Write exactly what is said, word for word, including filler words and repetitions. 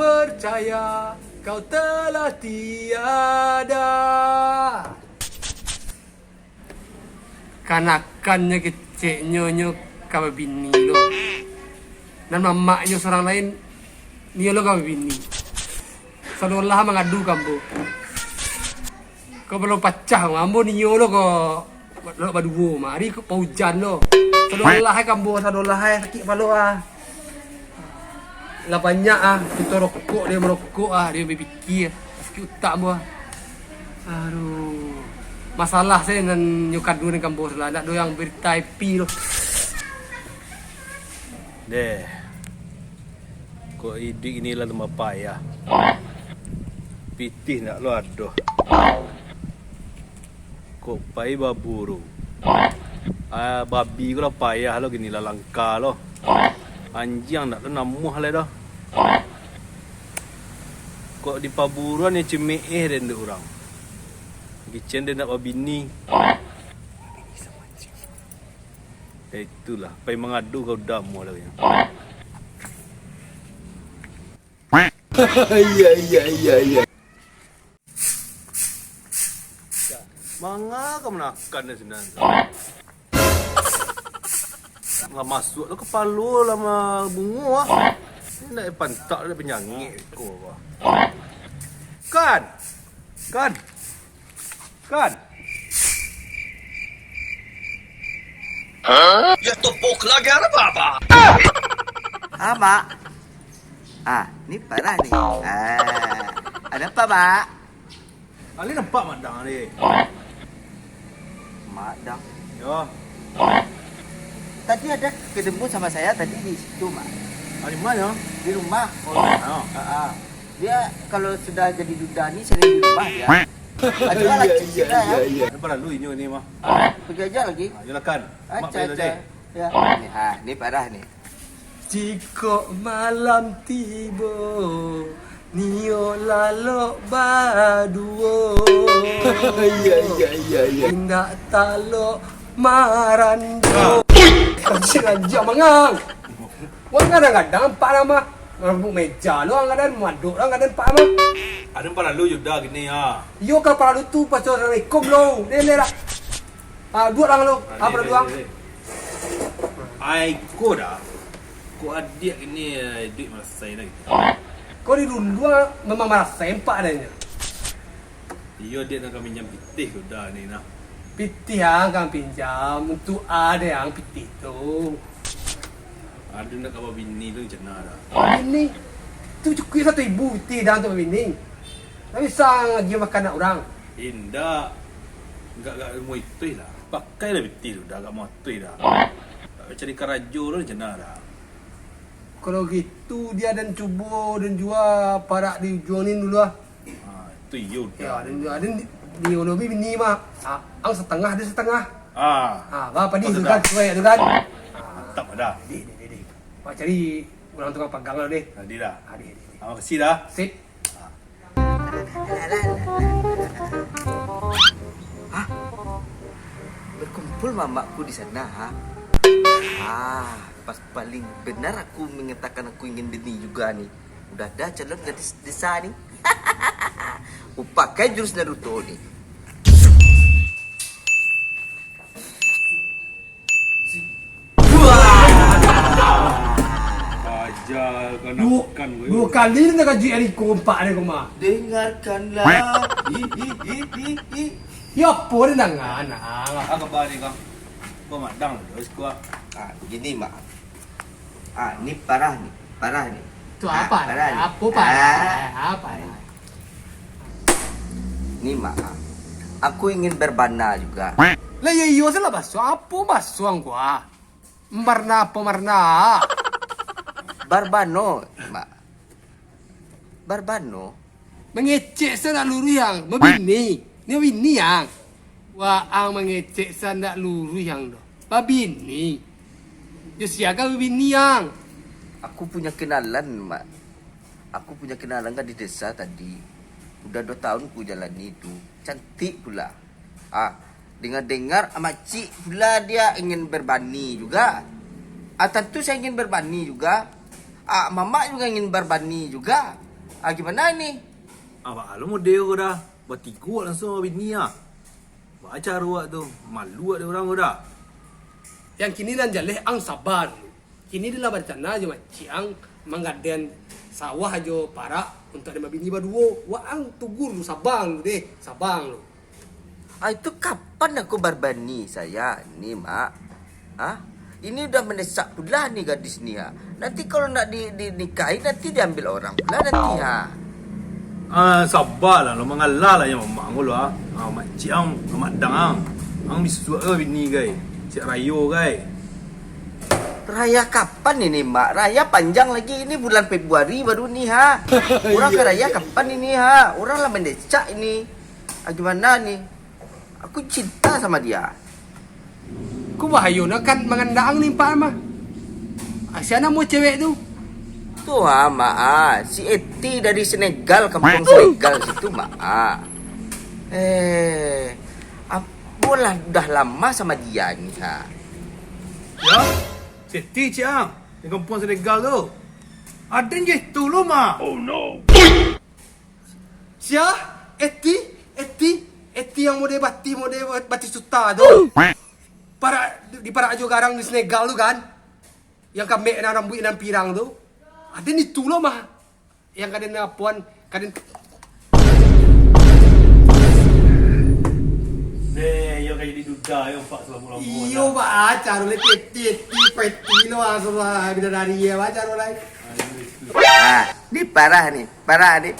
Percaya kau telah tiada. Kanakannyo keceknyo nyo ka babini lo. Nan mamaknyo surang lain, nio lo ka babini. Sadolah mangadu ka ambo. Kau balun pacah, ambo nio lo ko, lo baduo mah. Ari ko paujan lo. Sadolah ai ka ambo, sadolah ai sakik palo ah. Lah banyak ah, kito rokok, dia merokok ah, dia berpikir. Sakik utak ambo ah. Aduh. Masalah saya nan nyo kadu nan ka ambo salah. Ndak do yang berita happy lo. Deh. Kok iduik inilah tambah payah. Pitih ndak lo ado. Kok pai baburu. Ah, babi ko lah payah lo kini lah langka lo. Anjiang ndak lo namuah lai doh. Kok di paburuan yo cimeeh den dek urang. Kecek den ndak babini. Ya itulah, pai mangadu ka uda muah lagi. Iya, iya, iya, iya. Manga ka manakan di sinan. Lah masuak lo kapalo lah ma-, bungo ah. Ini nak pantak dak panyangik ko apa. Kan? Kan? Kan? Ya tepuk lagi apa apa? Ah, Mak. Ah, ni parah ni. Ah, ada apa, Mak? Ali nampak Mak Dang ni? Mak Dang. Yo. Tadi ada ketemu sama saya tadi di situ, Mak. Ah, di mana? Di rumah. Oh, di rumah. Ah, ah. Dia kalau sudah jadi duda ni sering di rumah dia. Ada lagi cerita ya. Iya, iya. Ada lalu inyo ni mah. Pergi aja lagi. Ah, silakan. Mak pergi dulu deh. Ya. Ni, ha, ni parah ni. Jikok malam tibo, nio lalok baduo. Iya, iya, iya, iya. Indak talok marando. Kau sengaja mangang. Wang kadang-kadang nampak lah mah. Rambut meja lo kadang-kadang madok lah kadang nampak mah. Ada paralu Yuda gini ya. Iyo ka paralu tu pas Assalamualaikum lo. Deh, deh lah. Ah, duo lah lo. Ah, apa deh, duo? Deh, deh. Ai ko dah. Ko adiak gini eh, duit marasai lah gitu. Ko di dulu ah, memang marasai empak adanya. Iyo, diak nan ka minjam pitih ko dah ni nah. Pitih ang ka pinjam, untuak a dek ang pitih tu. Ado nak ka babini tu macam mana dah? Bini? Tu cukuik satu ribu pitih dah untuak babini. Ndak bisa ang agiah makan anak urang. Indak. Gak, gak mau itu lah. Pakai lah pitih tu dah, gak mau itu dah. Gak cari karajo tu macam mana dah? Kalau gitu, diak den cubo, den jua parak di ujuang ni dulu ah. Ah, tu iyo. Ya, dah. Den, den di, di ulu bini mah. Ah, ang setengah, dia setengah. Ah. Ah, bah, padih tu kan, sesuai tu kan. Ah, mantap dah. Deh, deh, deh, deh. Wak cari urang tukang pagang lah deh. Tadi dah. Ah, deh, deh, deh. Ah, makasih dah. Sip. Ah. Hah? Berkumpul mamakku di sana, ha? Ah, pas paling benar aku mengatakan aku ingin bini juga ni. Udah ada calon gadis desa ni. Upakai jurus Naruto ni. Aja kau duo, nak makan, weh. Duo kali nak kaji ari ko empak ni ko mah. Dengarkanlah. Ih, ih, ih, ih, ih. Ya apo ni danga nak? Ah, kabar ni kau. Kau madang lah, terus kau. Ah, begini, Mak. Ah, ni parah ni, parah ni. Tu ah, apa? Parah ni. Apa parah? Ah. Apa parah? Ni, Mak. Aku ingin berbana juga. Lah, ya iyo salah basuang. Apa basuang gua? Marna apa marna? Barbano, Mak. Barbano. Mangecek sa ndak luruih ang. Mabini. Ni bini ang. Waang mangecek sa ndak luruih ang doh. Babini. Jo sia ka babini ang. Aku punya kenalan, Mak. Aku punya kenalan kan di desa tadi. Udah dua tahun ku jalani tu. Cantik pula. Ah, dengar-dengar amakcik pula dia ingin berbani juga. Ah, tentu saya ingin berbani juga. Ah, mamak juga ingin berbani juga. Ah, gimana ni? Ah, baa lo model ko dah. Batigo langsuang babini ah. Baa caro wak tu? Malu wak dek urang ko dah. Yang kini nan jaleh ang saba dulu. Kini dia lah barencana jo makcik ang manggaden sawah jo parak untuak den babini baduo. Wak ang tunggu dulu, saba dulu deh, saba dulu. Ah, itu kapan aku barbani saya ni, Mak? Ah, ini udah mendesak pula ni gadis ni, ha. Nanti kalau nak di, dinikahi, nanti diambil orang pula nanti, ha. Ah, sabalah lo, mangalah lah jo mamak ang ko lo, ah. Ah, makcik ang, mamak dang ang. Ang bisuak ka bini gai. Siap rayo gai. Raya kapan ini, Mak? Raya panjang lagi. Ini bulan Februari baru ni, ha. Urang ka raya kapan ini, ha? Urang lah mendesak ini. Ah, gimana ni? Aku cinta sama dia. Ko bahayo nak kan mangandak ang ni, Pak, mah. Ah, sia namo cewek tu? Tu, ah, Mak, ah. Si Eti dari Senegal, kampung Senegal situ, Mak, ah. Eh, ambo lah udah lama sama dia ni, ha. Ya? Si Eti, ciek ang. Di kampung Senegal tu. Aden je tu lo, Mak. Oh, no. Sia? Eti? Eti? Eti yang model bati, model Batistuta tu? Parak, diparak jo garang di Senegal tu kan? Yang kambek nan rambuik nan pirang tu? Aden itu lo, mah. Yang kaden apuan, kaden. Deh, iyo ka jadi duda yo, Pak, salamo-lamo. Iyo, dah. Pak, ah, caro le titi, titi, peti lo, ah, sama bidadari yo, Pak, caro lai. Ah, iyo, itu. Ah, ni parah ni, parah ni.